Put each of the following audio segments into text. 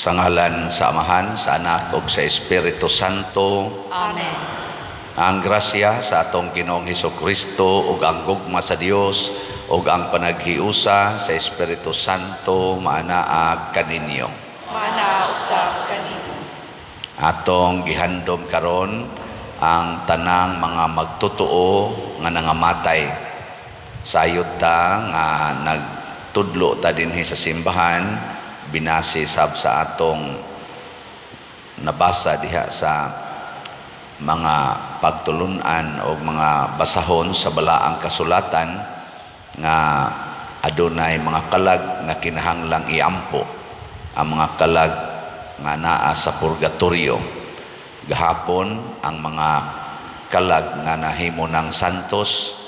Sa ngalan sa Amahan, sa Anak ug sa Espiritu Santo. Amen. Ang grasya sa atong Ginoong Hesukristo ug ang gugma sa Dios ug ang panaghiusa sa Espiritu Santo maanaa kaninyo. Maanaa usab kanimo. Atong gihandom karon ang tanang mga magtotoo nga nangamatay. Sayod ta nga nagtudlo ta dinhi sa simbahan, binase sab sa atong nabasa diha sa mga pagtulunan o mga basahon sa balaang kasulatan nga adunay mga kalag nga kinahanglang iampo, ang mga kalag nga naa sa purgatorio. Gahapon ang mga kalag nga nahimo ng santos,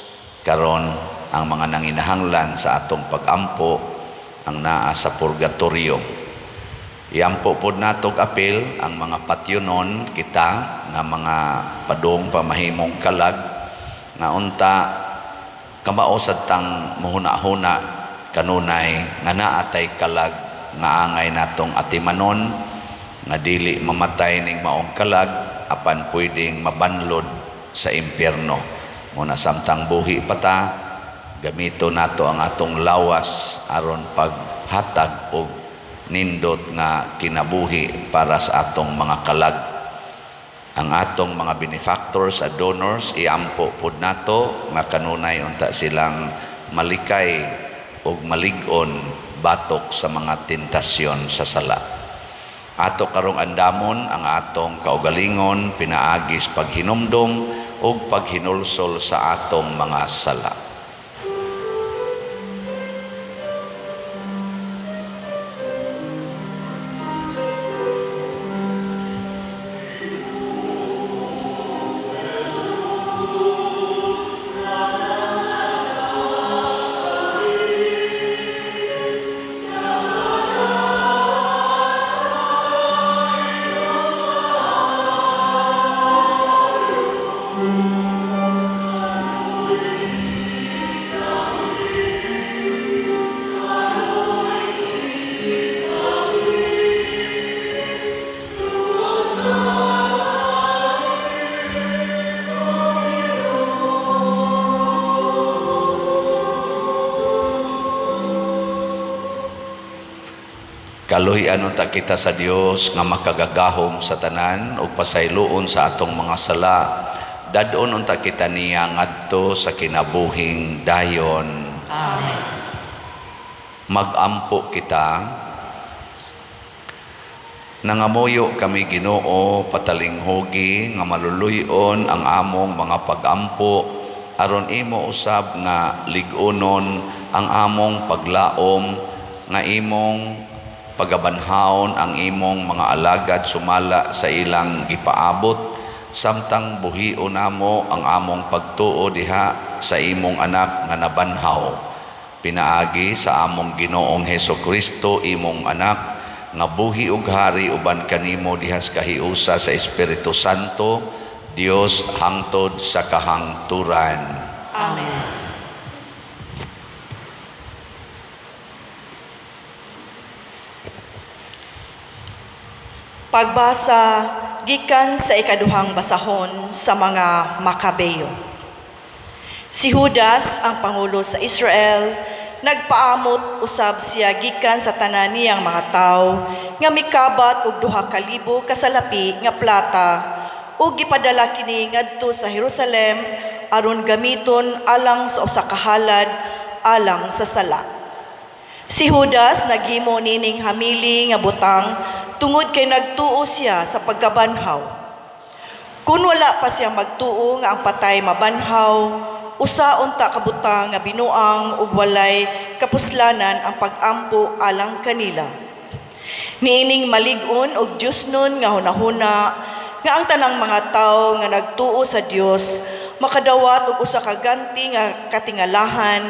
karon ang mga nanginahanglan sa atong pagampo ang naa sa purgatorio. Iampo pod natog apil ang mga patyonon kita nga mga padung pamahimong kalag nga unta kamao sad tang muhuna-huna kanunay nga naa tay kalag nga angay natong atimanon nga dili mamatay ning maong kalag apan pwedeng mabanlod sa impyerno. Muna samtang buhi pa ta, gamito nato ang atong lawas aron paghatag og nindot nga kinabuhi para sa atong mga kalag. Ang atong mga benefactors at donors, iampo pod nato nga kanunay unta silang malikay ug malig-on batok sa mga tentasyon sa sala. Ato karong andamon ang atong kaugalingon pinaagis paghinumdom ug paghinulsol sa atong mga sala. Kaluy-an unta kita sa Dios nga makagagahom sa tanan ug pasayloon sa atong mga sala. Dad-on unta kita niya ngadto sa kinabuhing dayon. Amen. Magampo kita. Nangamuyo kami, Ginoo, patalinghugi nga maluluy-on ang among mga pagampo aron imo usab nga lig-unon ang among paglaom nga imong pagabanhawon ang imong mga alagad sumala sa ilang gipaabot samtang buhion namo ang among pagtuo diha sa imong anak nga nabanhaw, pinaagi sa among Ginoong Hesukristo, imong anak, nga buhi ug hari uban kanimo diha sa kahiusa sa Espiritu Santo, Dios, hangtod sa kahangturan. Amen. Pagbasa gikan sa ikaduhang basahon sa mga Makabeyo. Si Judas, ang pangulo sa Israel, nagpaamot usab siya gikan sa tanan niyang mga tawo nga mikabat og 2,000 ka salapi nga plata ug gipadala kini ngadto sa Jerusalem aron gamiton alang sa usa ka halad alang sa sala. Si Judas naghimo nining hamili nga butang tungod kay nagtuo siya sa pagkabanhaw. Kung wala pa siya magtuo nga ang patay mabanhaw, usa unta ka butang nga binuang ug walay kapuslanan ang pag-ampo alang kanila. Niining malig-on og Diyosnon nga hunahuna nga ang tanang mga tawo nga nagtuo sa Dios makadawat og usa ka ganti nga katingalahan,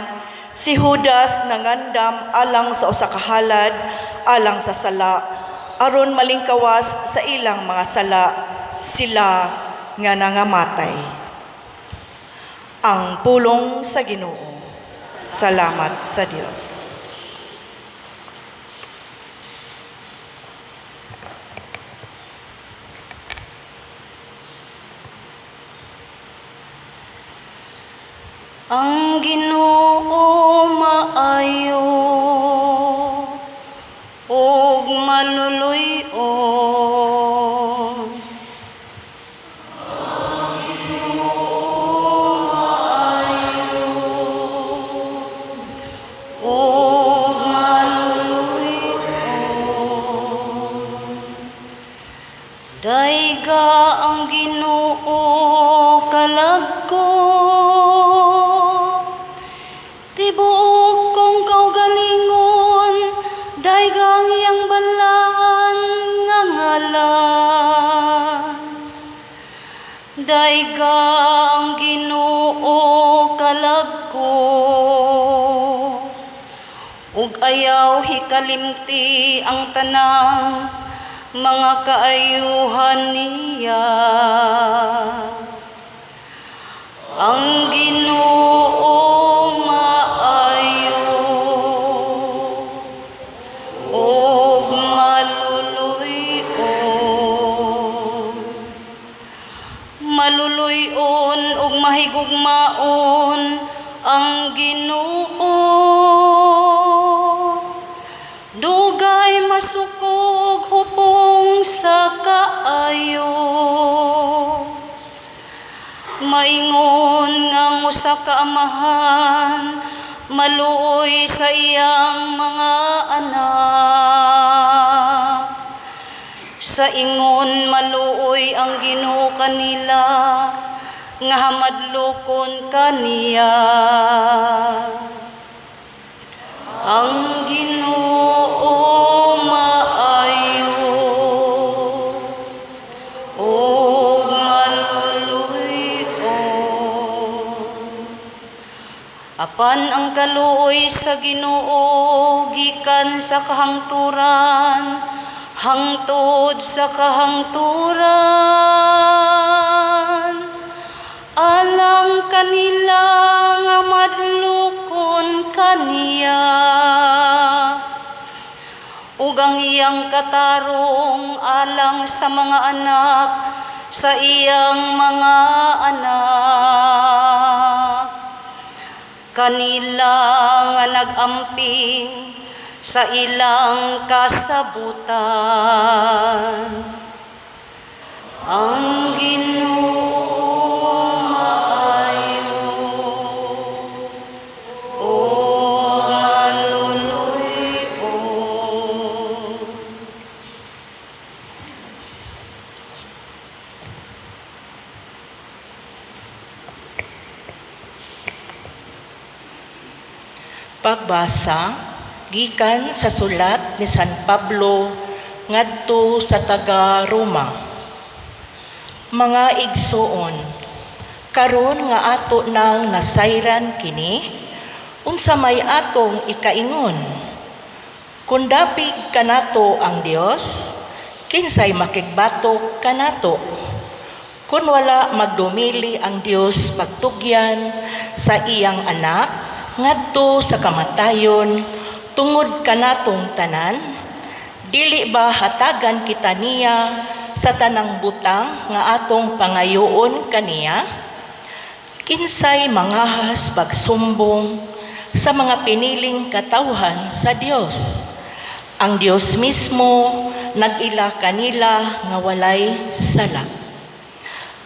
si Judas nangandam alang sa usa ka halad alang sa sala aron malingkawas sa ilang mga sala sila nga nangamatay. Ang pulong sa Ginoo. Salamat sa Dios. Ang Ginoo maayo ug maluluy-on. Ang Ginoo maayo ug maluluy-on. Dayga ang Ginoo kalag ko. Tibuok kong kaugalingon, dayga ang iyang balaan nga ngalan. Dayga ang Ginoo kalag ko. Ug ayaw hikalimti ang tanang mga kaayuhan niya. Ang Ginoo maayo ug maluluy-on. Maluluy-on ug mahigugmaon ang Ginoo. Dugay masuko ug hupong sa kaayo. Maingon nga ang usa ka amahan maluoy sa iyang mga anak. Sa ingon maluoy ang Ginoo kanila nga hamadlokon kaniya. Ang Ginoo maayo ug maluluy-on. Apan ang kaluoy sa Ginoo gikan sa kahangturan hangtod sa kahangturan, alang kanila nga madlokon kaniya, ug ang iyang katarong alang sa mga anak sa iyang mga anak, kanila nga nag-amping sa ilang kasabutan. Ang Ginoo maayo ug maluluy-on. Pagbasa gikan sa sulat ni San Pablo ngadto sa taga Roma. Mga igsoon, karon nga ato nang nasayran kini, unsa may atong ikaingon? Kun dapig kanato ang Dios, kinsay makigbatok kanato? Kun wala magdumili ang Dios pagtugyan sa iyang anak ngadto sa kamatayon tungod kanatong tanan, dili ba hatagan kita niya sa tanang butang nga atong pangayoon kaniya? Kinsay mangahas pagsumbong sa mga piniling katawhan sa Dios? Ang Dios mismo nag-ila kanila nga walay sala.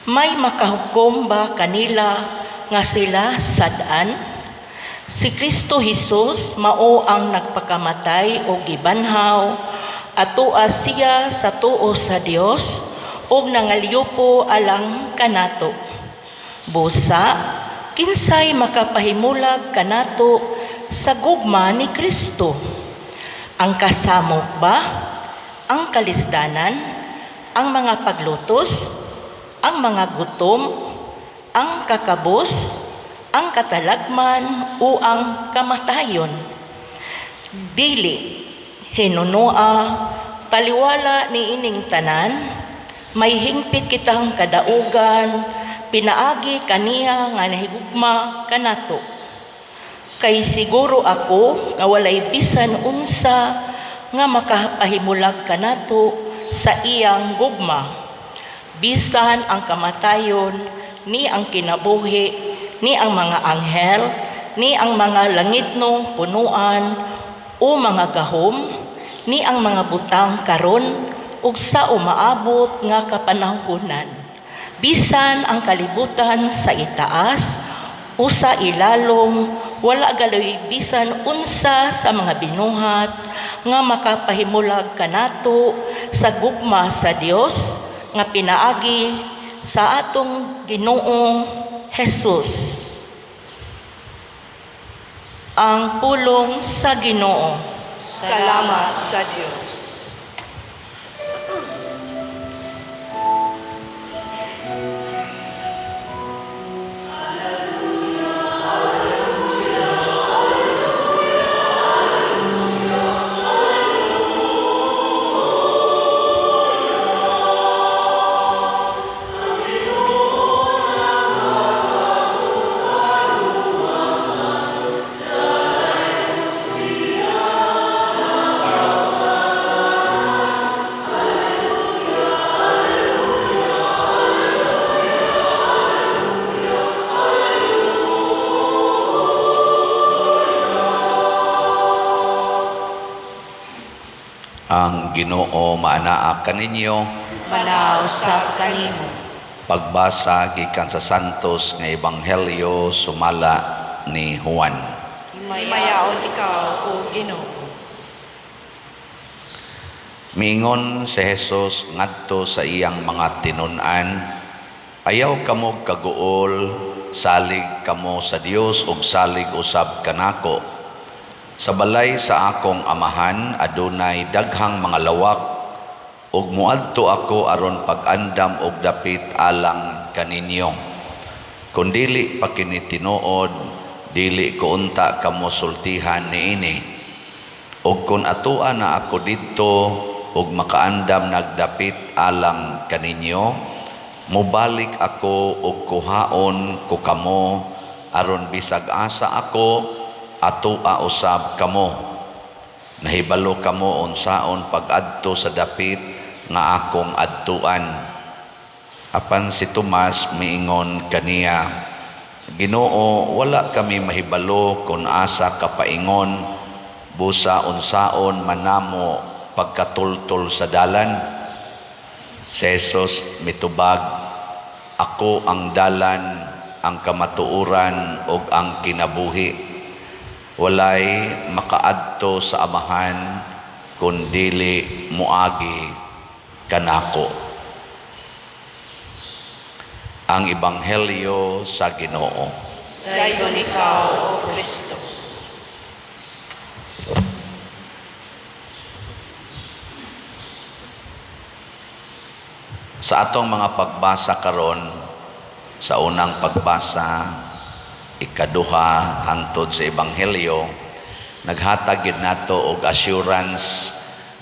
May makahukom ba kanila nga sila sad-an? Si Kristo Jesus mao ang nagpakamatay o gibanhaw, atoa siya sa tuo sa Dios ug nangalyupo alang kanato. Busa, kinsay makapahimulag kanato sa gugma ni Kristo? Ang kasamok ba? Ang kalisdanan? Ang mga paglutos? Ang mga gutom? Ang kakabos? Ang katalagman o ang kamatayon? Dili, hinunoa, taliwala ni ining tanan, may hingpit kitang kadaugan, pinaagi kaniya nga nahigugma kanato. Kay siguro ako nga walay bisan unsa nga makapahimulag kanato sa iyang gugma. Bisan ang kamatayon ni ang kinabuhi ni ang mga anghel, ni ang mga langitnong punuan o mga gahom, ni ang mga butang karon ug sa umaabot nga kapanahonan. Bisan ang kalibutan sa itaas o sa ilalom, wala galoy bisan unsa sa mga binuhat nga makapahimulag kanato sa gugma sa Dios nga pinaagi sa atong Ginoong Jesus. Ang pulong sa Ginoo. Salamat sa Dios. Ang Ginoo maanaa kaninyo. Manaa usab kanimo. Pagbasa gikan sa Santos nga Ebanghelyo sumala ni Juan. Himayaon ikaw, O Ginoo. Miingon si Jesus ngadto sa iyang mga tinun-an, ayaw kamo kaguol, salig kamo sa Dios ug salig usab kanako. Sa balay sa akong amahan adunay daghang mga lawak, ug moadto ako aron pag-andam og dapit alang kaninyo. Kun dili pa kini tinuod, dili ko unta kamo sultihan niini. Ug kun atoa na ako didto ug makaandam nagdapit alang kaninyo, mobalik ako ug kuhaon ko kamo aron bisag asa ako atoa usab kamo. Nahibalo kamo unsaon pag-adto sa dapit nga akong adtuan. Apan si Tomas miingon kaniya, Ginoo, wala kami mahibalo kun asa ka paingon, busa unsaon manamo pagkatultol sa dalan. Si Jesus mitubag, ako ang dalan, ang kamatuoran ug ang kinabuhi. Walay makaadto sa Amahan kun dili moagi kanako. Ang Ebanghelyo sa Ginoo. Dayon ikaw, O Kristo. Sa atong mga pagbasa karon, sa unang pagbasa, ikaduha hangtod sa Ebanghelyo, naghatag gid nato og assurance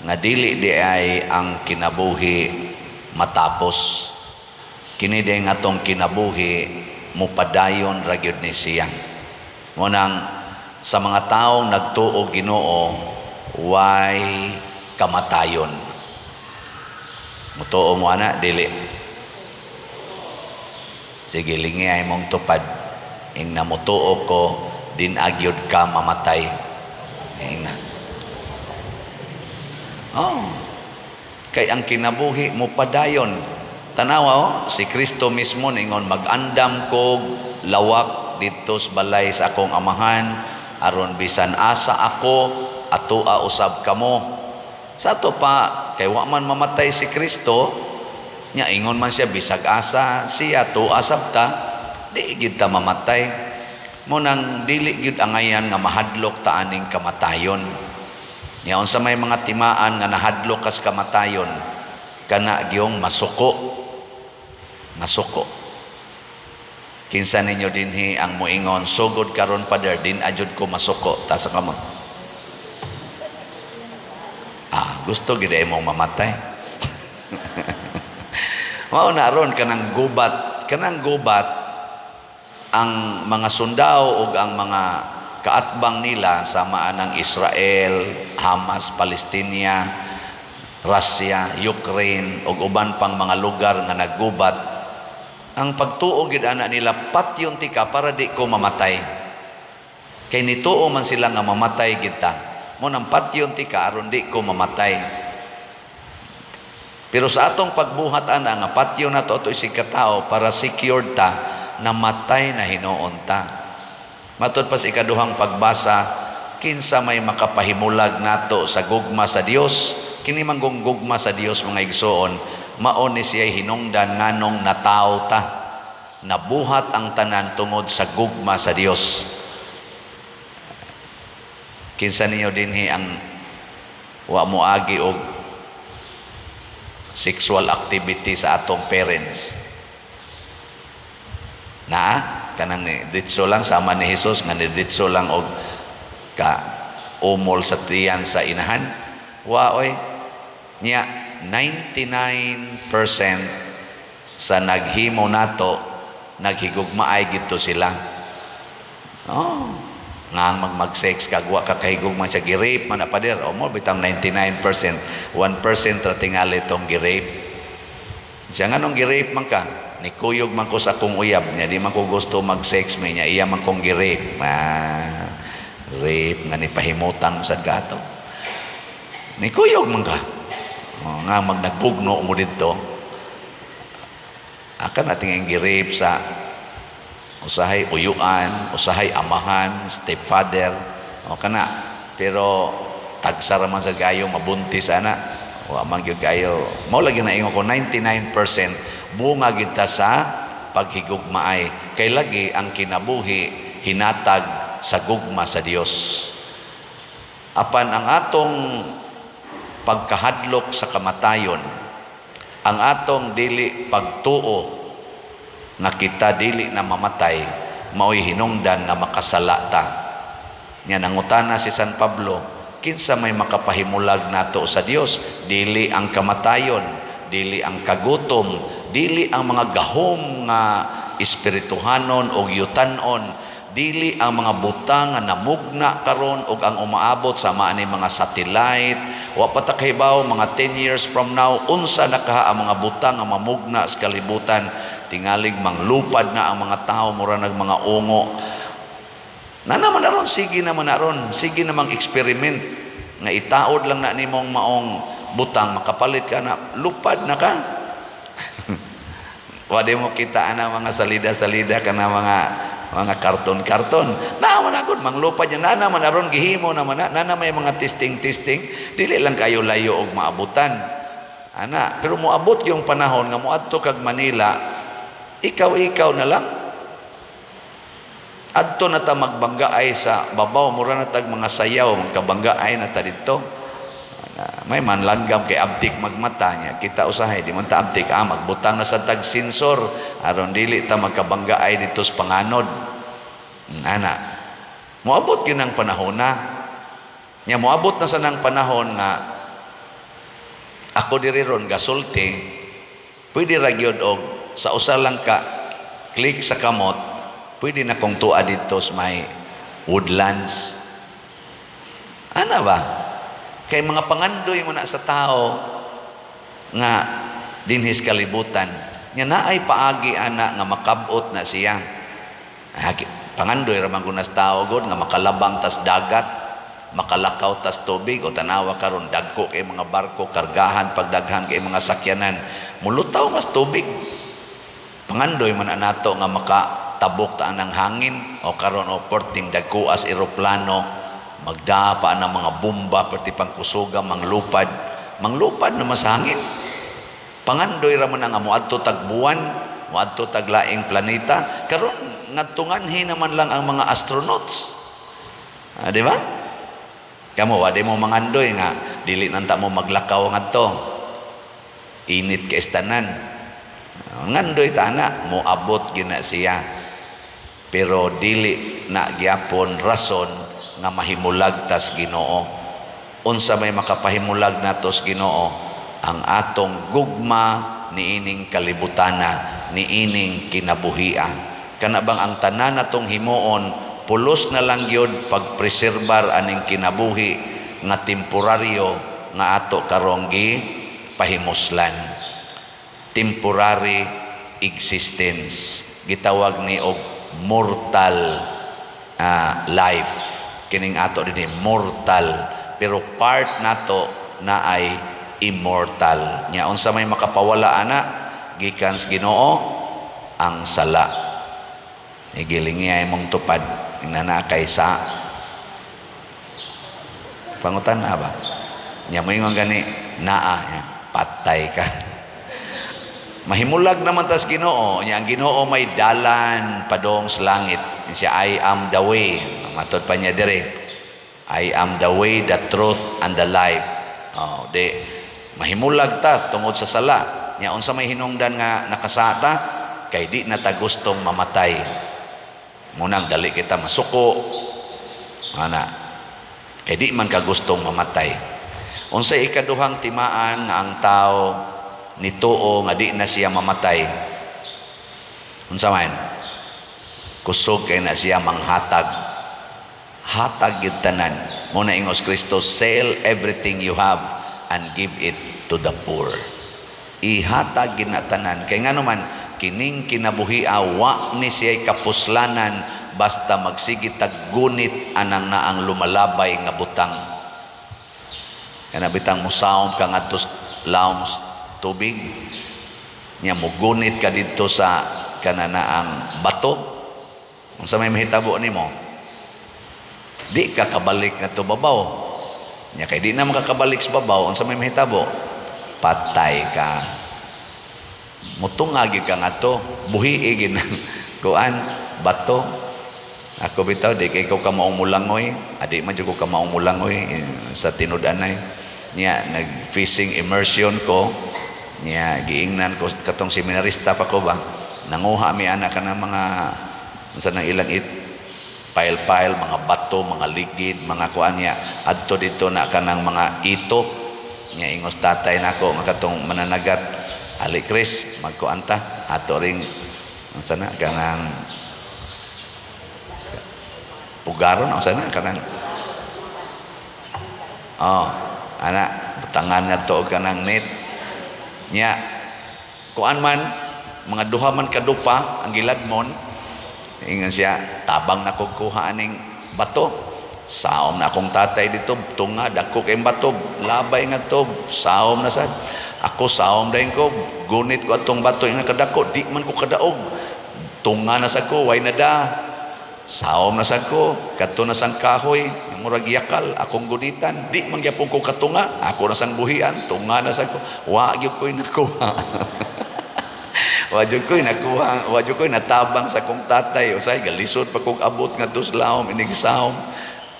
nga dili di ay ang kinabuhi matapos. Kini di ang atong kinabuhi mupadayon ra gyud ni siya. Munang sa mga taong nagtuo Ginoo, way kamatayon. Mutuo mo ana dili. Sige, lingi ay mong tupad. Ing namutuo ko, din agyod ka mamatay. Ing na. Oh. Kay ang kinabuhi mo padayon. Tanawa, oh, si Kristo mismo ningon mag-andam kog lawak didto sa balay sa akong amahan aron bisan asa ako atoa usab kamo. Sa ato pa kay wa man mamatay si Kristo, nya ingon man siya bisag asa siya atoa sabta, di gid ta mamatay. Mo nang dili gyud angayan nga mahadlok ta aning kamatayon. Nya unsa may mga timaan nga nahadlok kas kamatayon, kana gyung masuko. Masuko. Kinsa ninyo dinhi ang moingon sugod karon Father, din ajud ko masuko, ta sa kamot. Gusto gid ay mong mamatay. Mao na ron kanang gubat, kanang gubat ang mga sundao ug ang mga kaatbang nila sama anang Israel, Hamas, Palestina, Russia, Ukraine ug uban pang mga lugar nga naggubat. Ang pagtuo gid ana nila, patyon tika para di ko mamatay. Kay nituo man sila nga mamatay gid ta. Mo nang patyon tika aron di ko mamatay. Pero sa atong pagbuhat ana nga patyon nato ato isig katao para secured ta, namatay na hinuon ta. Matud pa sa ikaduhang pagbasa, kinsa may makapahimulag nato sa gugma sa Dios? Kini man gugma sa Dios, mga igsoon, mao ni siya hinungdan nganong natawo ta. Nabuhat ang tanan tungod sa gugma sa Dios. Kinsa ninyo dinhi ang wa mo agi og sexual activity sa atong parents? Naa kanang ni ditso lang sama ni Jesus nga ni ditso lang og ka umol sa tiyan sa inahan? Wa oy. Nya 99% sa naghimo nato, naghigugmaay gidto sila. Oh, nga mag mag-sex kag wa ka kahigugma siya, gi-rape man na, pader. O mo bitang 99%, 1% ra tingali tong gi-rape siya. Nganong gi-rape man ka? Nikuyog man ko sa akong uyab niya, di man ko gusto mag-sex may niya, iya man kong gi-rape. Ah, rape nga ni pahimutang sad ka ato. Nikuyog man ka. Oh, nga mag nagbugno mo didto. Akan natin ang gi-rape sa usahay uyuan, usahay amahan, stepfather, o kana. Pero tagsa ra man sa gayo mabuntis ana. Wa man gyud kayo. Mao lagi na ingon ko, 99% bunga gid ta sa paghigugmaay. Kay lagi ang kinabuhi hinatag sa gugma sa Dios. Apan ang atong pagkahadlok sa kamatayon, ang atong dili pagtuo nga kita dili na mamatay, mao'y hinungdan nga makasala ta. Nya nangutana si San Pablo, kinsa may makapahimulag nato sa Dios? Dili ang kamatayon, dili ang kagutom, dili ang mga gahom nga espirituhanon o yutanon, dili ang mga butang nga namugna karon og ang umaabot sama ani mga satellite. Wa pa ta kahibaw mga 10 years from now unsa na kaha ang mga butang nga mamugna sa kalibutan. Tingalig manglupad na ang mga tao, mura nag mga ungo na naman aron. Sige naman aron, sige namang experiment nga itaod lang na nimong maong butang, makapalit ka na, lupad na ka. Wa di mo kita ana mga salida-salida ka na mga karton-karton. Na man agud manglupad niya na naman aron, gihimo naman na, na, na may mga testing-testing, dili lang kayo layo og maabutan. Ana, pero moabot yung panahon nga moadto kag Manila, ikaw-ikaw na lang. Adto na ta magbanggaay sa babaw, mura na tag mga sayaw, magkabanggaay na ta didto. Ana, may manlanggam kay abtik magmata niya. Kita usahay di man ta abtik, ah, magbutang na sa tag sensor aron dili ta magkabanggaay dito sa panganod. Ana. Moabot gyud ang panahon na. Nya moabot na sa nang panahon nga ako diri ron gasulti, pwede ra gyud og sa usa lang ka click sa kamot, pwede na kong tuwa dito sa may Woodlands. Ana ba? Kay mga pangandoy mo na sa tao nga dinhis kalibutan. Nya naay paagi ana nga makabot na siya. Hagi, pangandoy ra man gud tao god nga makalabang tas dagat, makalakaw tas tubig. O tanawa karon, dagko kay mga barko, kargahan pagdaghan kay mga sakyanan, mulutaw mas tubig. Pangandoy man nato nga makatabok ta ang hangin. O karon, o perting dagko as eroplano, magdapa ang mga bomba, perti pangkusuga, manglupad, manglupad na mas hangin. Pangandoy ra man nga moadto tag buwan, moadto tag laing planeta. Karon ngadtunganhi naman lang ang mga astronauts. Ah, di ba? Kamo, wa di mo mangandoy nga dili nanta mo maglakaw ngadto, init kay tanan? Ngandoy ta ana, moabot gina siya, pero dili na gyapon rason nga mahimulag tas Ginoo. Unsa may makapahimulag natos Ginoo? Ang atong gugma niining kalibutana, niining kinabuhia. Kana bang ang tanan natong himuon, pulos na lang gyud pagpreserbar aning kinabuhi nga temporaryo nga ato karong gi pahimuslan. Temporary existence. Gitawag ni og mortal life. Kining ato dinhi mortal, pero part nato na ay immortal. Nya unsa may makapawala ana gikan sa Ginoo? Ang sala. Igilingi ay mong tupad ingna kay sa pangutan na ba nya, moingon gani naa nya, patay ka. Mahimulag naman tas Ginoo nya. Ang Ginoo may dalan padong sa langit. Siya, "I am the way." Matod pa niya dire, "I am the way, the truth and the life." Oh, di mahimulag ta tungod sa sala. Nya unsa may hinungdan nga nakasata? Kay di na ta gustong mamatay. Munang dali kita masuko ana, kay di man ka gustong mamatay. Unsay ikaduhang timaan nga ang tao nituo nga di na siya mamatay? Unsa man? Kusog kay na siya manghatag. Hatag gyud tanan. Mo na ingos Kristo, "Sell everything you have and give it to the poor." Ihatag gyud na tanan, kay ngano man kining kinabuhi wa ni siya kapuslanan basta magsige tag gunit anang naang lumalabay nga butang. Kana bitang musaom ka ngadto lawom tubig nya, mugunit ka didto sa kananaang bato, unsa may mahitabo nimo? Di ka kabalik ngadto babaw. Nya kay di na makakabalik sa babaw, unsa may mahitabo? Patay ka. Mutunga gyud ka ngadto, buhi gid kuan bato. Ako bitaw, di kay ko kamaong mulangoy, adi man jud ko kamaong mulangoy eh, sa tinud-anay. Nya nag fishing immersion ko nya, giingnan ko katong seminarista pa ko ba, nanguha mi ana kana mga unsa nang ilang it pile-pile, mga bato, mga ligid, mga kuan niya adto dito na kanang mga ito. Nya ingos tatay nako nga katong mananagat, "Ali Chris, magkuan ta, ato ring unsa na kanang pugaron, unsa na kanang, oh, ana, butangan nga to og kanang net." Nya kuan man, mga duha man kadupa ang giladmon. Ingon siya, "Tabang na kog kuha aning bato." Saom na akong tatay dito, tunga, dako kay bato, labay nga to, saom na sad. Ako saom dayon ko, gunit ko atong bato yung nakadako, di man ko kadaog. Tunga na sa ko, way na da. Saom na sa ko, kadto na sang kahoy, murag yakal, akong gunitan, di man gyapon ko katunga, ako na sang buhian, tunga na sa ko, wa gyud ko'y nakuha. Wa jud ko'y nakuha, wa jud ko'y natabang sa akong tatay. Usay galisod pa kog abot nga sa lawom inig saom.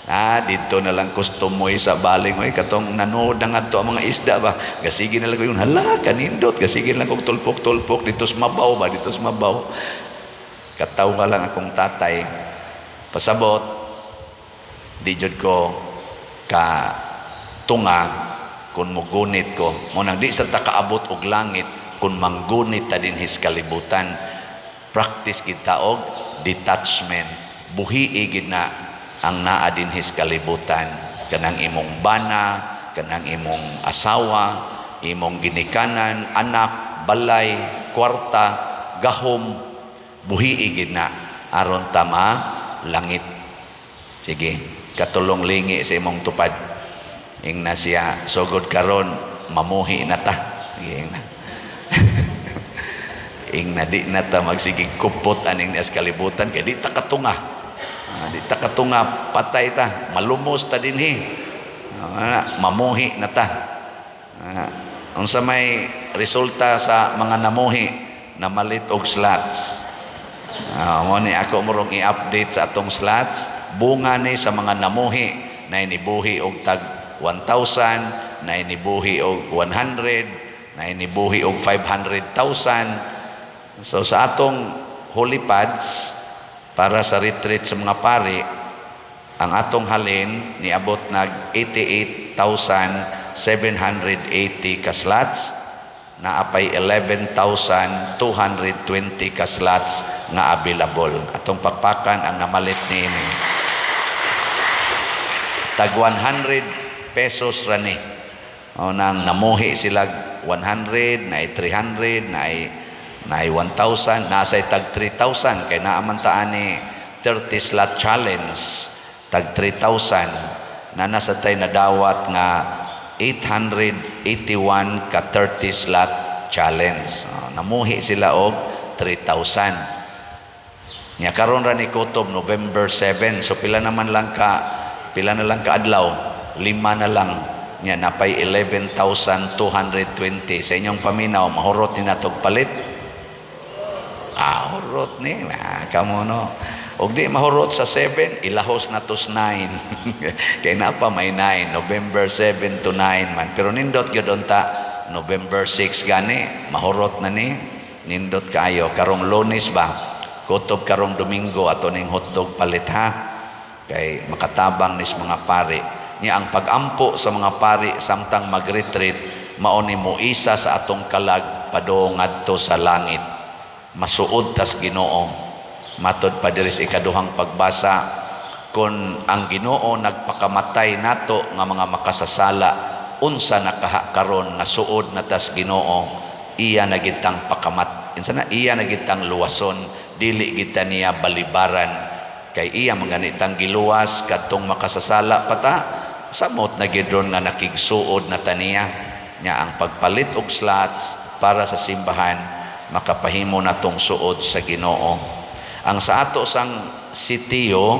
Ah, dito na lang kustomoy sa baling oy, katong nanood na ngadto ang mga isda ba. Gasige na lang ko yun, hala kanindot, gasige na lang kog tulpok-tulpok dito sa mabaw ba, dito sa mabaw. Katawa lang akong tatay. Pasabot, di jud ko ka tunga kung mugunit ko. Mo nang di sa ta kaabot og langit kung manggunit ta dinhi sa kalibutan. Practice kita og detachment. Buhi gid na ang naa dinhi sa kalibutan. Kanang imong bana, kanang imong asawa, imong ginikanan, anak, balay, kwarta, gahom, buhi gid na aron ta langit. Sige, katulong lingi sa imong tupad. Ingna siya, "Sugod karon mamuhi na ta." Sige, ingna. Ingna di na ta magsigig kupot aning nias kalibutan kay di ta katunga. Ah, di ta katunga, patay ta, malumos ta dinhi. Ah, mamuhi na ta. Ah, unsa may resulta sa mga namuhi? Namalit og slots. Ah, mo ni ako murong i-update sa atong slots, bunga ni sa mga namuhi na inibuhi og tag 1,000, na inibuhi og 100, na inibuhi og 500,000. So sa atong holy pads para sa retreat sa mga pari, ang atong halin niabot nag 88,780 ka slots, naa pay 11,220 ka slots nga available. Atong pakpakan ang namalit niini. Tag 100 pesos ra ni. O nang namuhi sila 100, na 300, na Naay 1,000, nasa tag 3,000 kay naa man ta ani 30 slot challenge, tag 3,000 na nasa tay nadawat nga 881 ka 30 slot challenge. Oh, namuhi sila og 3,000. Nya karon ra ni kutob November 7. So pila na lang ka adlaw? 5 na lang. Nya napay 11,220. Sa inyong paminaw, mahurot ni natog palit? Ah, hurot ni. Ah, kamo no. Og di mahurot sa 7, ilahos na to sa 9. Kay na pa may 9, November 7 to 9 man. Pero nindot gyud unta November 6 gani, mahurot na ni. Nindot kaayo karong Lunes ba? Kutob karong Domingo ato ning hotdog palit ha. Kay makatabang nis mga pari. Nya ang pagampo sa mga pari samtang mag-retreat mao ni mo isa sa atong kalag padung ngadto sa langit. Masuod tas Ginoo. Matod pa diri sa ikaduhang pagbasa, kon ang Ginoo nagpakamatay nato nga mga makasasala, unsa nakaha karon nga suod na tas Ginoo, iya na gitang pakamat, unsa na, iya na gitang luwason, dili kita niya balibaran, kay iya man ganitang giluwas kadtong makasasala pata, samot na gid ron nga nakigsuod na taniya. Nya ang pagpalit og slots para sa simbahan makapahimo natong suod sa Ginoo. Ang sa ato sang sitio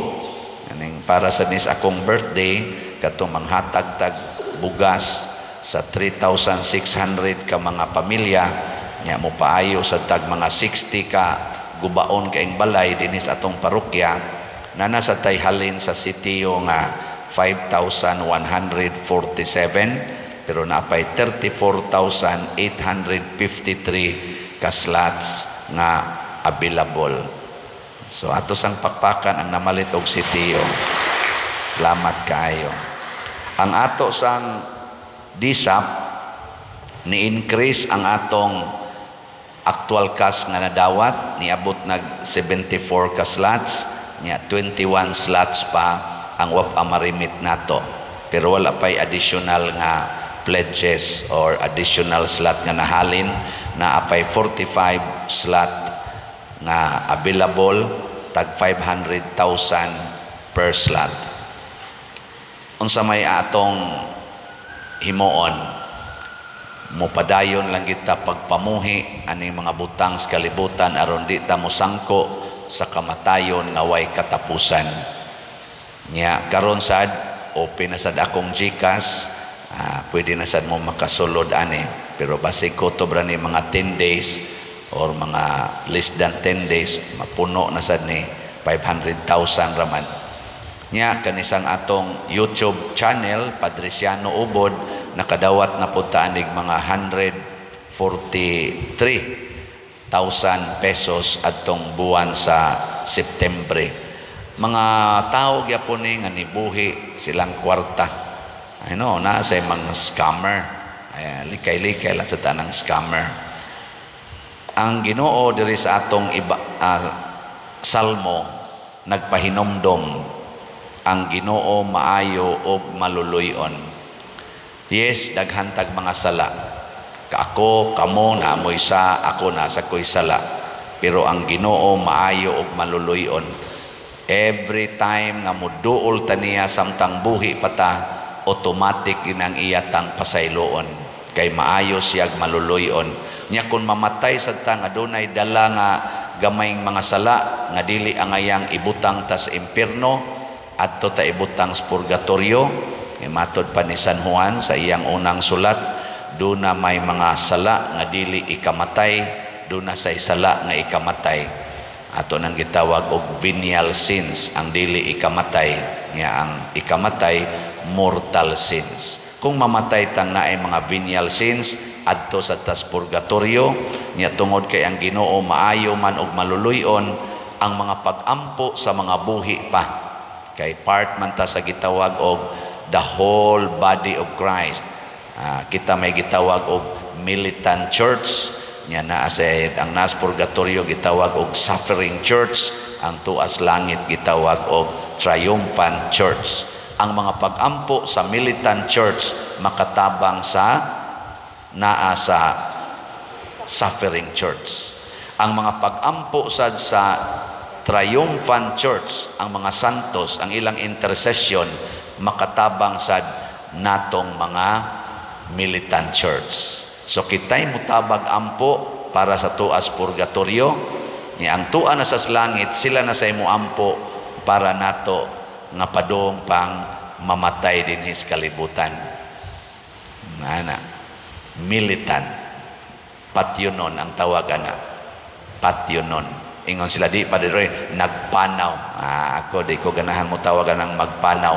kaning para sa nis akong birthday, katong manghatag tag bugas sa 3,600 ka mga pamilya, nya mo paayo sa tag mga 60 ka gubaon kaing balay dinhi sa atong parokya, na nasa tay halin sa sitio nga 5,147, pero napay 34,853 ka slots nga available. So ato sang pakpakan ang namalit og sitio. Salamat kaayo. Ang ato sang DSAP, ni-increase ang atong actual cash nga nadawat, niabot nag 74 ka slots, nya 21 slots pa ang wa pa marimit nato. Pero wala pay additional nga pledges or additional slot nga nahalin, na apay 45 slot nga available, tag 500,000 per slot. Unsa may atong himuon? Mopadayon lang kita pagpamuhi ani mga butang sa kalibutan aron di ta mosangko sa kamatayon nga way katapusan. Nya karon sad open na sad akong GCash, pwede na sad mo makasulod ani, pero basig kutob ra ni mga 10 days or mga less than 10 days mapuno na sad ni, 500,000 raman. Nya kanisang atong YouTube channel, Padriciano Ubod, nakadawat na po ta anig mga 143,000 pesos adtong buwan sa Septembre. Mga tao gyapon ni nga nibuhi silang kwarta. I know, na sa mga scammer. Ay, likay-likay lang sa tanang scammer. Ang Ginoo diri sa atong iba, salmo nagpahinomdom, ang Ginoo maayo og maluluy-on. Yes, daghan tag mga sala. Ka ako, kamo na amoy sa ako na sa ko'y sala. Pero ang Ginoo maayo og maluluy-on. Every time nga muduol ta niya samtang buhi pa ta, automatic yun ang iyatang pasayloon. Kay maayo siyag maluluy-on. Nya kung mamatay sa ta nga dunay dala nga gamayng mga sala nga dili angayang ibutang ta sa impierno, adto ta ibutang sa purgatorio. Matod pa ni San Juan sa iyang unang sulat, duna may mga sala nga dili ikamatay, duna say sala nga ikamatay. Ato nang gitawag og venial sins ang dili ikamatay, nya ang ikamatay mortal sins. Kung mamatay tang naay mga venial sins, adto sa tas purgatorio. Nya tungod kay ang Ginoo maayo man og maluluy-on, ang mga pag-ampo sa mga buhi pa, kay part man ta sa gitawag og the whole body of Christ. Kita may gitawag og militant church, nya naa sa ang nas purgatorio gitawag og suffering church, ang tuas langit gitawag og triumphant church. Ang mga pag-ampo sa militant church makatabang sa naa sa suffering church. Ang mga pag-ampo sad sa Triumphant Church, ang mga santos, ang ilang intercession makatabang sad natong mga militant church. So kitay mutabag ampo para sa tuas purgatorio, ni ang tua na sa langit, sila na sa imo ampo para nato nga padung pang mamatay dinhi sa kalibutan. Ana, militant. Patyonon ang tawag ana. Patyonon. Ingon sila di pa diri nagpanaw. Ah, ako di ko ganahan mo tawagan ng magpanaw.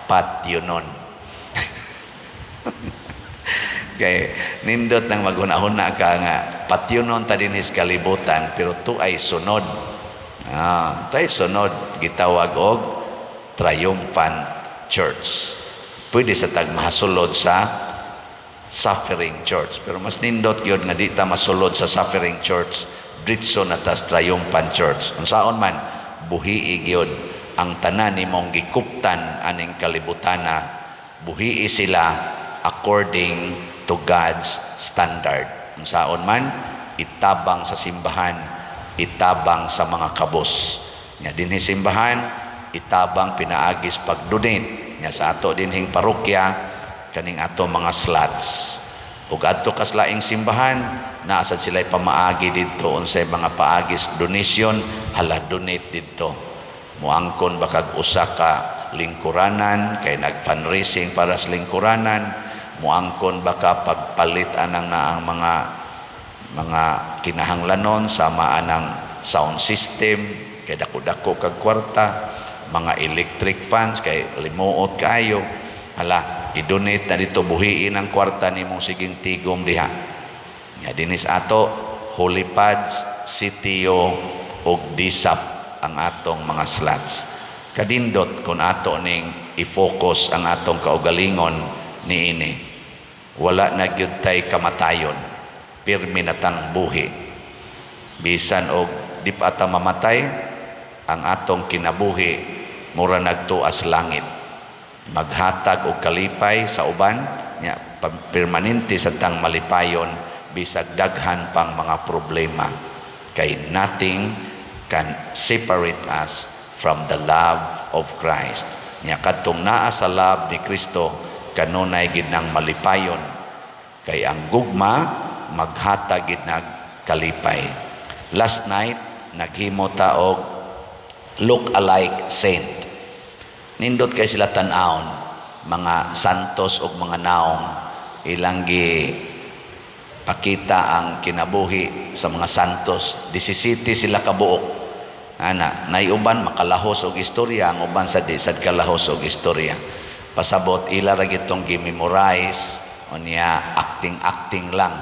Patyonon. Kay nindot nang maghuna-huna ka nga patyonon ta dinhi sa kalibutan, pero tu ay sunod. Ah, tay sunod gitawag og Triumphant Church. Pwede sa tag mahasulod sa Suffering Church, pero mas nindot gyud nga di ta masulod sa Suffering Church, diretso na tas Triumphant Church. Unsaon man, buhii gyud ang tanan nimong gikuptan aning kalibutana, buhii sila according to God's standard. Unsaon man, itabang sa simbahan, itabang sa mga kabos. Nya dinhi simbahan, itabang pinaagis pag-donate. Nya sa ato dinhing parokya, kaning ato mga slots. Ug adto kas laing simbahan, naa sad sila'y pamaagi didto unsay mga paagis donation, hala donate didto. Muangkon bakag usa ka lingkuranan kay nag-fundraising para sa lingkuranan, muangkon baka pagpalit anang naang mga kinahanglanon sama anang sound system kay dako-dako kag kwarta, mga electric fans kay limuot kaayo, hala i-donate na dito, buhiin ang kwarta nimong siging tigom diha. Nga dinis ato Holy Pads, CTO ug DSAP ang atong mga slots. Kadindot kung ato ning i-focus ang atong kaugalingon niini. Wala na gyud tay kamatayon. Pirmi na tang buhi. Bisan og di pa ata mamatay, ang atong kinabuhi mura nagtuas langit. Maghatag og kalipay sa uban, nya permanente sa tang malipayon bisag daghan pang mga problema. Kay nothing can separate us from the love of Christ. Nya kadtong naa sa love ni Kristo, kanunay gid nang malipayon. Kay ang gugma maghatag gid nag kalipay. Last night naghimo ta og look alike saint. Nindot kay sila tan-awon, mga santos ug mga naong ilang gi pakita ang kinabuhi sa mga santos. 17 sila kabuok. Ana, nay uban makalahos og istorya, ang uban sa di sad kalahos og istorya. Pasabot ila ra gitong gi-memorize unya acting acting lang.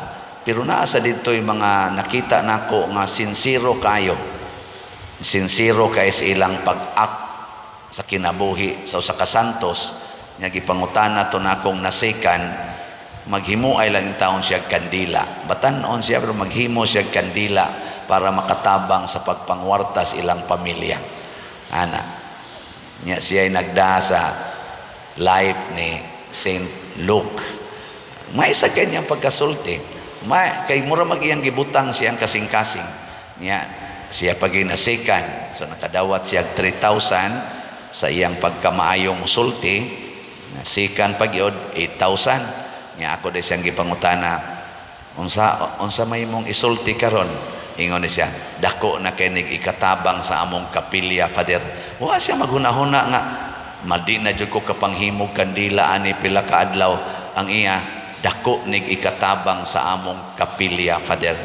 Pero naa sa didto'y mga nakita nako nga sinsero kayo. Sinsero kay sa ilang pag-act sa kinabuhi sa usa ka santos. Nya gipangutana to nakong nasikan, maghimo ay lang taon siya kandila. Batan-on siya pero maghimo siya kandila para makatabang sa pagpangwarta sa ilang pamilya. Ana. Nya siya ay nagda sa life ni Saint Luke. May sa kanyang pagkasulti. May, kay mura mag iyang gibutang siyang kasing-kasing. Nya siya pag nasikan. So nakadawat siya 3,000 sa iyang pagkamaayong musulti. Nasikan pag yun, 8,000. Nya ako di siyang gipangutana, unsa unsa may mong isulti karon? Ingon ni siya, dako na kay nig ikatabang sa among kapilya, Father. Wa siya maghuna-huna nga madi na jud ko kapanghimog kandila ani pila ka adlaw. Ang iya, dako nig ikatabang sa among kapilya, Father.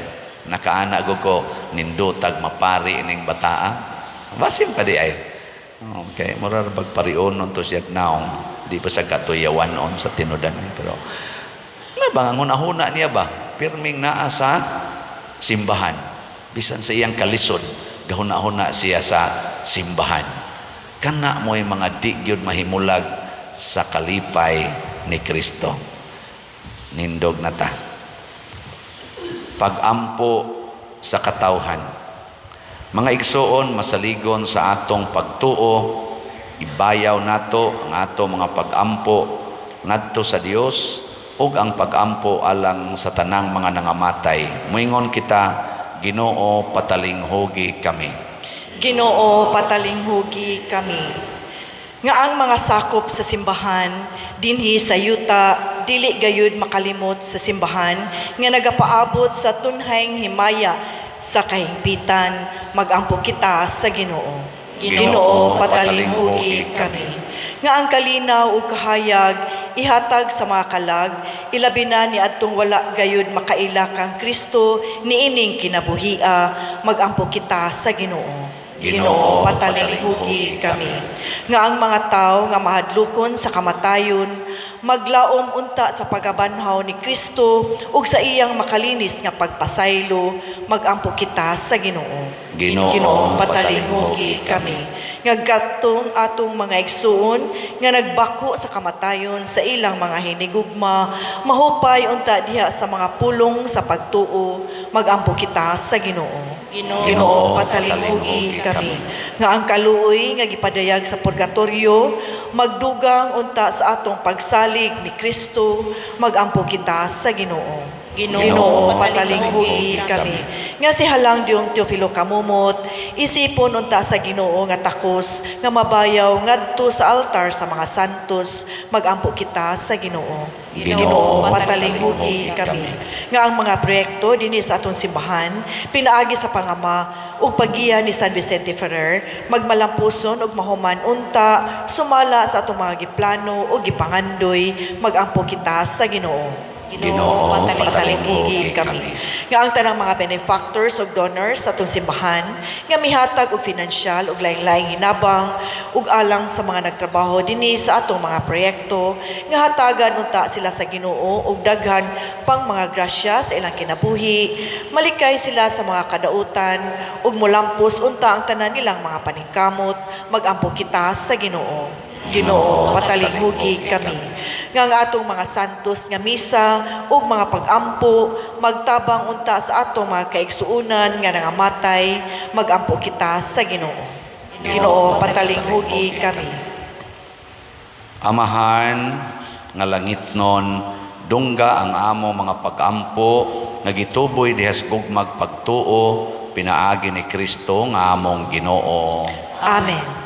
Nakaana ko ko nindutag mapari ning bataa. Basin pa di ay. Okay, mura ra bag parionon to siya naong. Di pa sa katuyawan on sa tinudan ay, pero na ba ang hunahuna niya ba? Pirming naa sa simbahan. Bisan sa iyang kalisod, gahuna-huna siya sa simbahan. Kana mo'y mga di gyud mahimulag sa kalipay ni Kristo. Nindog na ta. Pag-ampo sa katawhan. Mga igsoon, masaligon sa atong pagtuo, ibayaw nato ang ato mga pag-ampo ngadto sa Dios ug ang pag-ampo alang sa tanang mga nangamatay. Moingon kita, Ginoo, patalinghugi kami. Ginoo, patalinghugi kami. Nga ang mga sakop sa simbahan dinhi sa yuta dili gayud makalimot sa simbahan nga nagapaabot sa tunhayng himaya sa kahingpitan, magampo kita sa Ginoo. Ginoo, Ginoo, patalinghugi kami. Nga ang kalinaw ug kahayag ihatag sa mga kalag, ilabi na ni adtong wala gayud makaila kang Kristo niining kinabuhia, magampo kita sa Ginoo. Ginoo, Patalinghugi kami. Nga ang mga tao nga mahadlokon sa kamatayon, maglaom unta sa pagabanhaw ni Kristo ug sa iyang makalinis nga pagpasaylo, magampo kita sa Ginoo. Ginoo, Patalinghugi kami. Nga gatong atong mga igsuon nga nagbako sa kamatayon sa ilang mga hinigugma, mahupay unta diha sa mga pulong sa pagtuo, magampo kita sa Ginoo. Ginoo, Ginoo, patalinghugi kami. Nga ang kaluoy nga gipadayag sa purgatorio, magdugang unta sa atong pagsalig ni Kristo, magampo kita sa Ginoo. Ginoo, Patalinghugi kami. Nga si Halang Diyong Teofilo Kamumot, isipon unta sa Ginoo nga takos, nga mabayaw ngadto sa altar sa mga santos, magampo kita sa Ginoo. Ginoo, Patalinghugi kami. Nga ang mga proyekto dinhi sa atong simbahan, pinaagi sa pangama ug paggiya ni San Vicente Ferrer, magmalampuson ug mahuman unta, sumala sa atong mga giplano ug gipangandoy, magampo kita sa Ginoo. Ginoo, Patalinghugi kami. Nga ang tanang mga benefactors ug donors sa atong simbahan nga mihatag og finansyal ug laing-laing hinabang ug alang sa mga nagtrabaho dinhi sa atong mga proyekto, nga hatagan unta sila sa Ginoo og daghan pang mga grasya sa ilang kinabuhi, malikay sila sa mga kadautan ug molampos unta ang tanan nilang mga paningkamot, magampo kita sa Ginoo. Ginoo, patalinghugi kami. Nga ang atong mga santos nga misa ug mga pag-ampo magtabang unta sa atong mga kaigsuonan nga nangamatay, magampo kita sa Ginoo. Ginoo, patalinghugi kami. Amahan nga langitnon, dungga ang amo mga pag-ampo nga gituboy diha sa gugmag pagtuo pinaagi ni Kristo nga among Ginoo. Amen.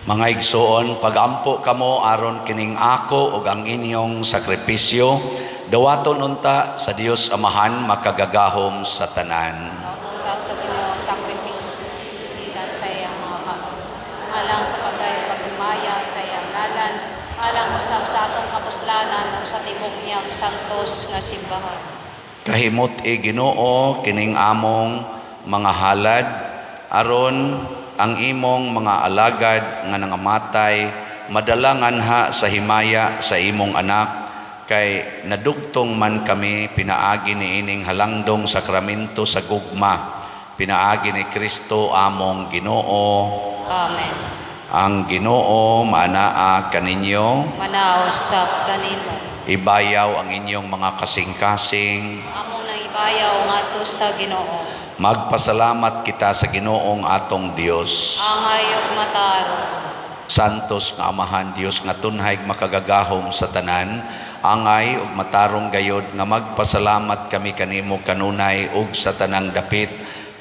Mga igsoon, pagampo kamo aron kining ako ug ang inyong sakripisyo Dawaton unta sa Dios Amahan makagagahom sa tanan. Dawaton ta sa Ginoo sakripisyo gikan sa iyang mga kamot, alang sa pagdayeg paghimaya sa iyang ngalan, alang usab sa atong kapuslanan ug sa tibok niyang santos nga simbahan. Kahimut-i Ginoo kining among mga halad aron ang imong mga alagad nga nangamatay madala nganha sa himaya sa imong anak, kay nadugtong man kami pinaagi niining halangdong sakramento sa gugma, pinaagi ni Kristo among Ginoo. Amen. Ang Ginoo maanaa kaninyo. Manausap kanimo. Ibayaw ang inyong mga kasing-kasing. Among nang ibayaw ngadto sa Ginoo. Magpasalamat kita sa Ginoong atong Dios. Angay ug matarong. Santos nga Amahan Dios nga tunhay makagagahom sa tanan, angay ug matarong gayod nga magpasalamat kami kanimo kanunay ug sa tanang dapit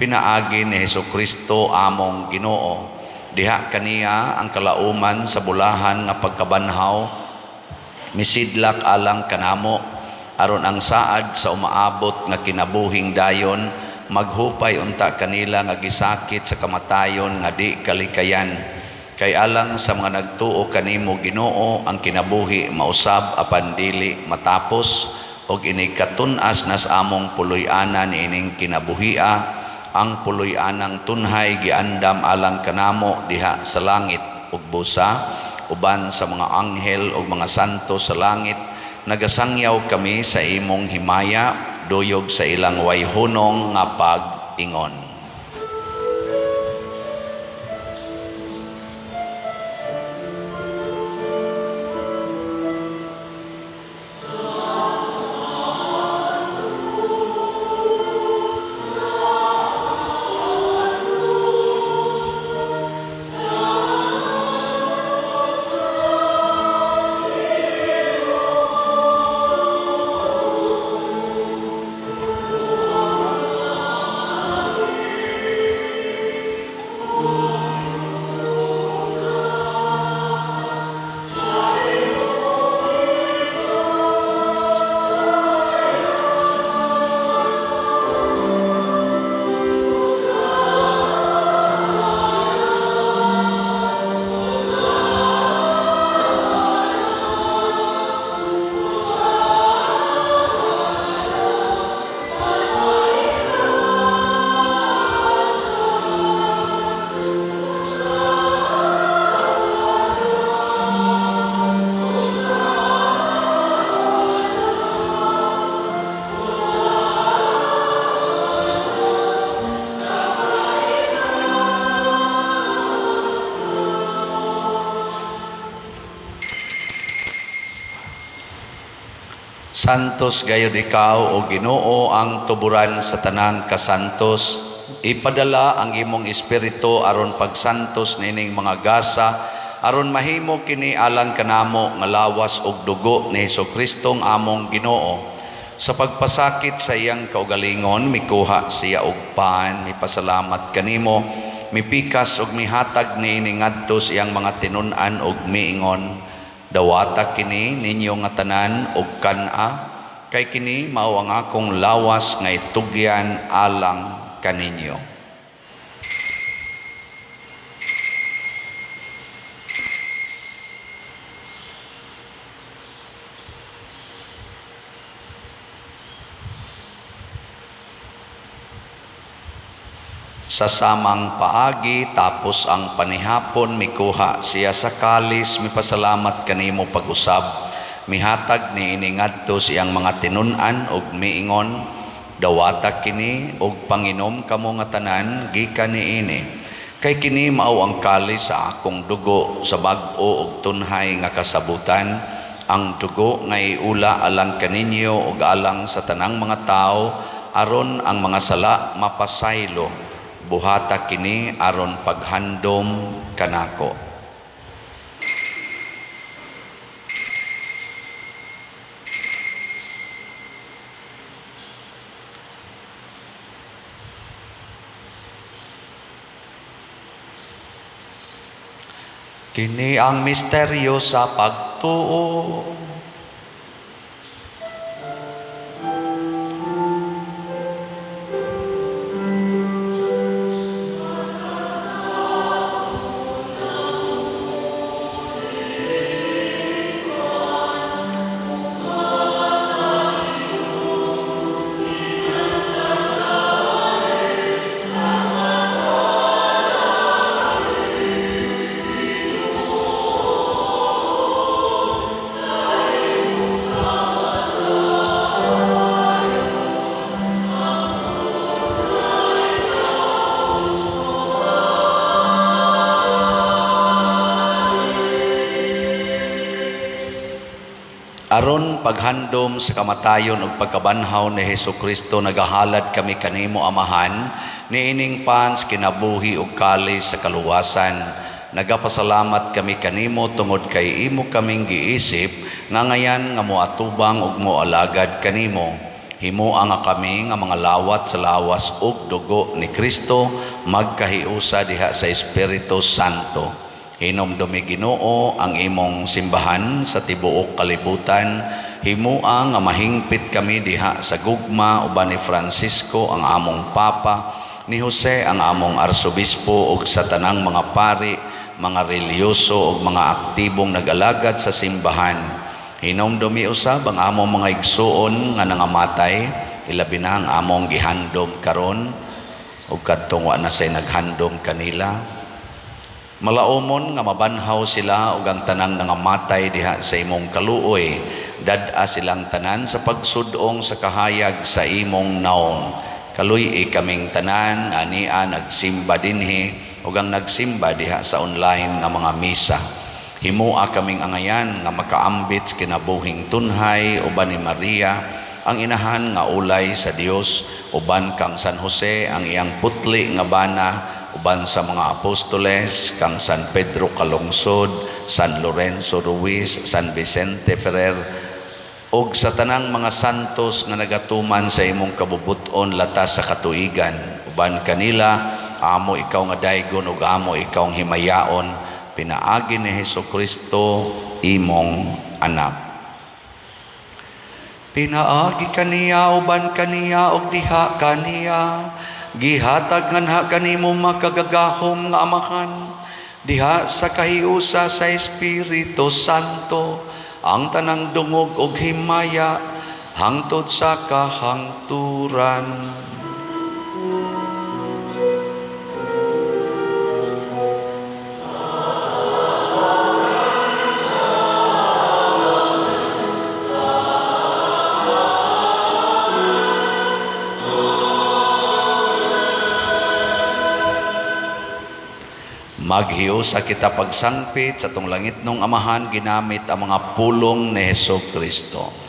pinaagi ni Hesukristo among Ginoo. Diha kaniya ang kalauman sa bulahan nga pagkabanhaw misidlak alang kanamo aron ang saad sa umaabot nga kinabuhing dayon maghupay unta kanila nga gisakit sa kamatayon nga di kalikayan. Kay alang sa mga nagtuo kanimo Ginoo ang kinabuhi mausab apan dili matapos, og inig katun-as nas among puloy-anan niining kinabuhia, ang puloy-anang tunhay giandam alang kanamo diha sa langit ug busa uban sa mga anghel ug mga santo sa langit nagasangyaw kami sa imong himaya duyog sa ilang wayhunong nga pag-ingon. Santos gayud ikaw o Ginoo ang tuburan sa tanang kasantos. Ipadala ang imong espiritu aron pagsantos niining mga gasa, aron mahimo kini alang kanamo nga lawas ug dugo ni Hesus-Kristong among Ginoo. Sa pagpasakit sa iyang kaugalingon, mikuha siya og pan, mipasalamat kanimo, mipikas ug mihatag niini ngadto sa iyang mga tinun-an ug miingon, dawata kini ninyo nga tanan og kan-a, kay kini mao ang akong lawas nga itugyan alang kaninyo. Sa samang paagi, tapos ang panihapon, mikuha siya sa kalis, mipasalamat kanimo pag-usab, mihatag niini ngadto sa iyang mga tinun-an ug miingon, dawata kini ug panginom kamo nga tanan gikan niini, kay kini mao ang kalis sa akong dugo sa bag-o ug tunhay nga kasabutan, ang dugo nga iula alang kaninyo ug alang sa tanang mga tawo aron ang mga sala mapasaylo. Buhata kini aron paghandom kanako. Kini ang misteryo sa pagtuo. Aron paghandom sa kamatayon ug pagkabanhaw ni Hesus Kristo, nagahalad kami kanimo, Amahan, niining pan sa kinabuhi ug kalis sa kaluwasan. Nagapasalamat kami kanimo tungod kay imo kaming giisip nga ngayan nga moatubang ug moalagad kanimo. Himoa nga kami nga mga lawat sa lawas ug dugo ni Kristo magkahiusa diha sa Espiritu Santo. Hinumdumi, Ginoo, ang imong simbahan sa tibuok kalibutan. Himoa nga mahingpit kami diha sa gugma uban ni Francisco ang among Papa, ni Jose ang among Arsobispo ug sa tanang mga pari, mga relihiyoso ug mga aktibong nag-alagad sa simbahan. Hinumdumi usab ang among mga igsuon nga nangamatay, ilabi na ang among gihandom karon ug kadtong wa na say naghandom kanila. Malaumon nga mabanhaw sila ug ang tanang nangamatay diha sa imong kaluoy. Dad-a silang tanan sa pagsud-ong sa kahayag sa imong naong. Kaluy-i kaming tanan nga ania nagsimba dinhi ug ang nagsimba diha sa online nga mga misa. Himoa kaming angayan nga makaambit sa kinabuhing tunhay uban ni Maria ang inahan nga ulay sa Dios, uban kang San Jose ang iyang putli nga bana, uban sa mga apostoles, kang San Pedro Calungsod, San Lorenzo Ruiz, San Vicente Ferrer, ug sa tanang mga santos nga nagatuman sa imong kabubut-on latas sa katuigan. Uban kanila, amo ikaw nga daygon ug amo ikaw ang himayaon, pinaagi ni Hesus Kristo imong anak. Pinaagi kaniya, uban kaniya ug diha kaniya, gihatag nganha kanimo makagagahom nga Amahan diha sa kahiusa sa Espiritu Santo ang tanang dungog ug himaya hangtod sa kahangturan. Maghiusa kita pagsangpit sa atong langitnong Amahan ginamit ang mga pulong ni Hesus Kristo.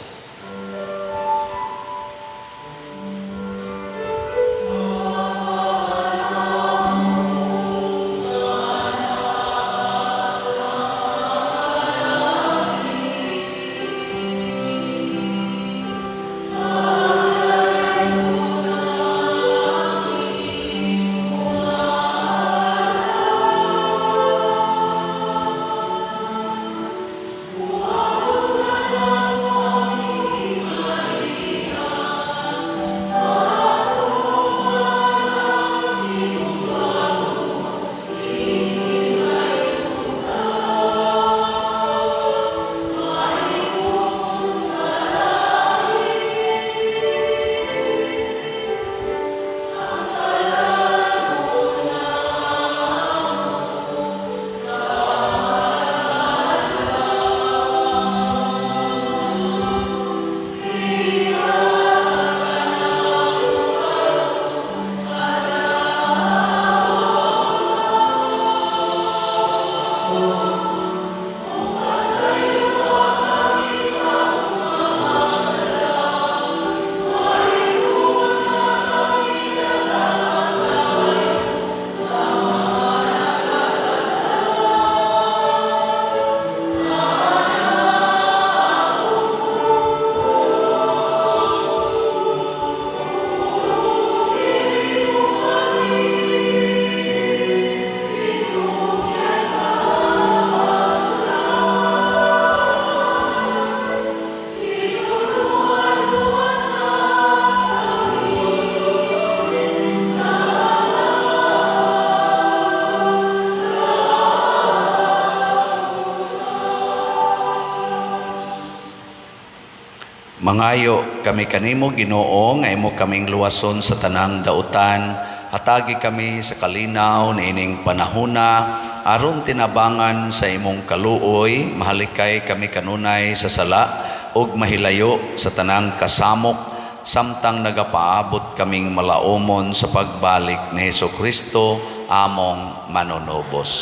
Mangayo kami kanimo, Ginoo, nga imo kaming luwason sa tanang dautan. Hatagi kami sa kalinaw niining panahona aron tinabangan sa imong kaluoy, mahalikay kami kanunay sa sala ug mahilayo sa tanang kasamok samtang nagapaabot kaming malaumon sa pagbalik ni Hesus Kristo among manunubos.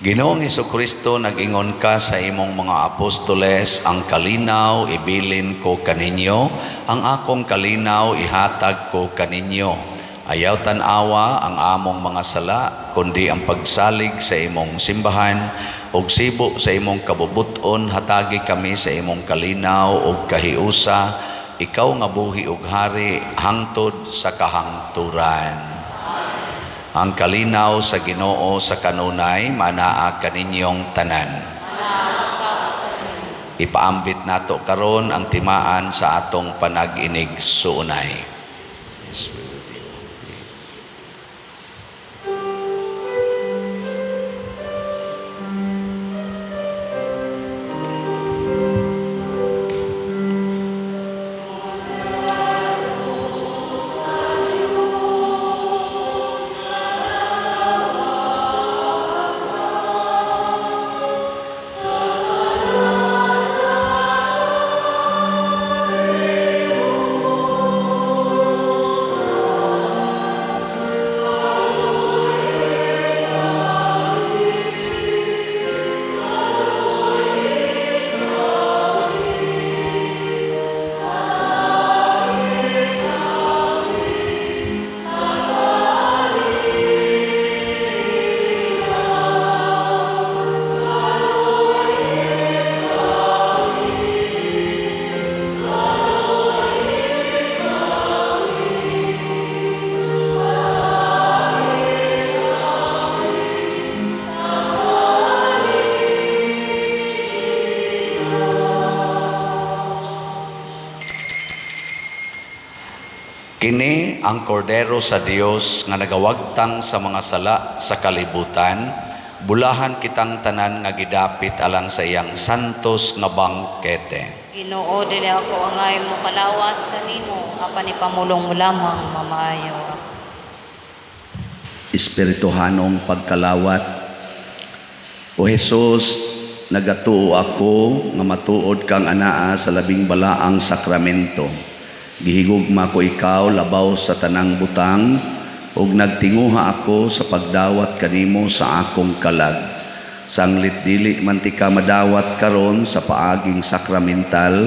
Ginoong Hesukristo, nag-ingon ka sa imong mga apostoles, ang kalinaw ibilin ko kaninyo, ang akong kalinaw ihatag ko kaninyo. Ayaw tan-awa ang among mga sala, kundi ang pagsalig sa imong simbahan, ug sibo sa imong kabubuton, hatagi kami sa imong kalinaw ug kahiusa, ikaw nga buhi ug hari hangtod sa kahangturan. Ang kalinaw sa Ginoo sa kanunay manaa kaninyong tanan. Manaa usab. Ipaambit nato karon ang timaan sa atong panag-inig suunay. Kini ang kordero sa Dios nga nagawagtang sa mga sala sa kalibutan, bulahan kitang tanan nga gidapit alang sa iyang santos nga bangkete. Ginoo, dili ako angay mo kalawat kanimo, apan ipamulong mo lamang mamaayo ako. Espirituhanong pagkalawat. O Jesus, nagatuo ako nga matuod kang anaa sa labing balaang sakramento. Gihigugma ko ikaw labaw sa tanang butang, ug nagtinguha ako sa pagdawat kanimo sa akong kalag. Sanglit dili man ti ka madawat karon sa paaging sakramental,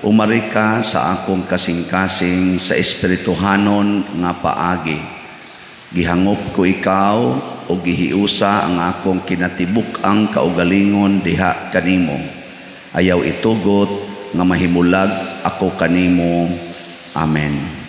umari ka sa akong kasing-kasing sa espirituhanon nga paagi. Gihangop ko ikaw o gihiusa ang akong kinatibuk-ang kaugalingon diha kanimo. Ayaw itugot nga mahimulag ako kanimo. Amen.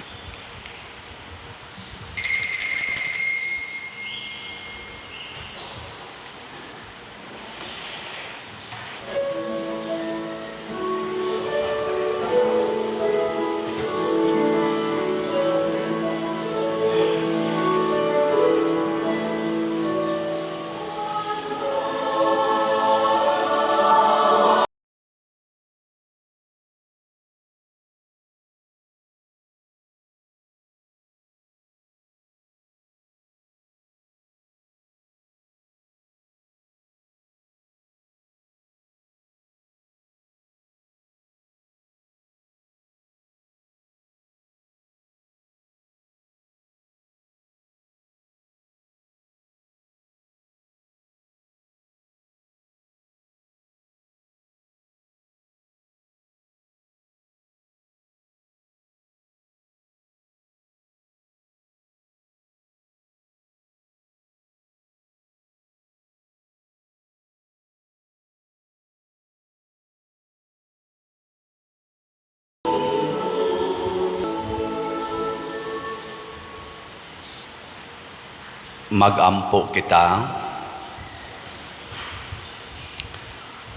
Magampo kita.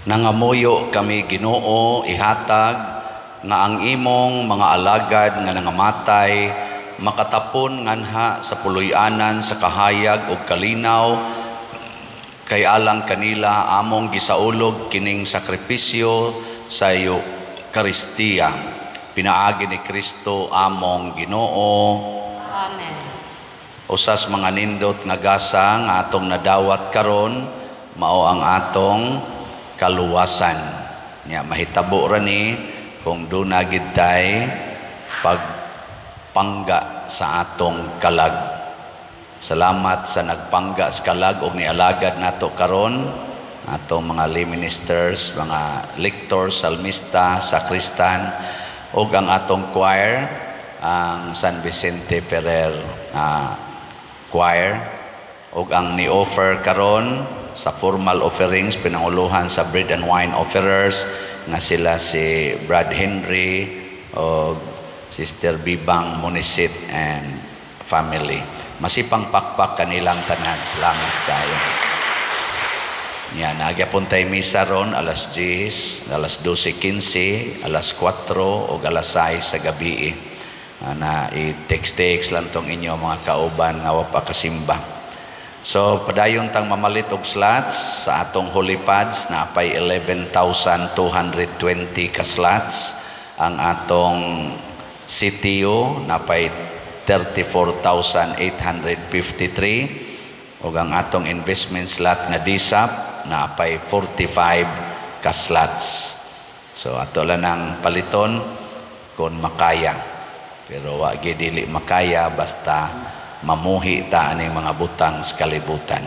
Nangamuyo kami Ginoo, ihatag nga ang imong mga alagad nga nangamatay makatapon nganha sa puloy-anan sa kahayag ug kalinaw, kay alang kanila among gisaulog kining sakripisyo sa Eukaristiya. Pinaagi ni Kristo among Ginoo. Amen. Usas mga nindot nga gasa nga atong nadawat karon mao ang atong kaluwasan. Nya mahitabo ra ni kung duna gid tay pagpangga sa atong kalag. Salamat sa nagpangga sa kalag og nialagad nato karon, atong mga lay ministers, mga lectors, salmista, sakristan ug ang atong choir, ang San Vicente Ferrer Choir, ug ang ni-offer karon sa formal offerings, pinanguluhan sa bread and wine offerers nga sila si Brad Henry o Sister Bibang Munisit and family. Masipang pakpak kanilang tanan. Salamat kayo. Yan, nagyapon tay misa ron alas 10, alas 12:15, alas 4 o alas 6 sa gabi. Na i-text-text lang tong inyo mga kauban nga wa pa kasimba. So padayon tang mamalit og slots sa atong Holy Pads na pay 11,220 ka slots, ang atong CTO napay 34,853 ug ang atong investment slot nga DSAP napay 45 ka slots. So ato lang ang paliton kung makaya. Pero wa gyud dili makaya basta mamuhi ta aning mga butang sa kalibutan.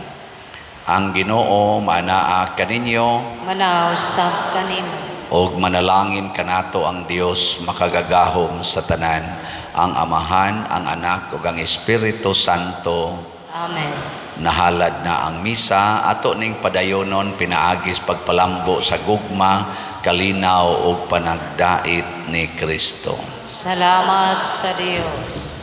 Ang Ginoo maanaa kaninyo. Manaa usab kanimo. Og manalangin kanato ang Dios makagagahom sa tanan, ang Amahan, ang Anak ug ang Espiritu Santo. Amen. Nahalad na ang misa, ato ning padayonon pinaagis pagpalambo sa gugma, kalinaw ug panagdait ni Kristo. Salamat sa Dios.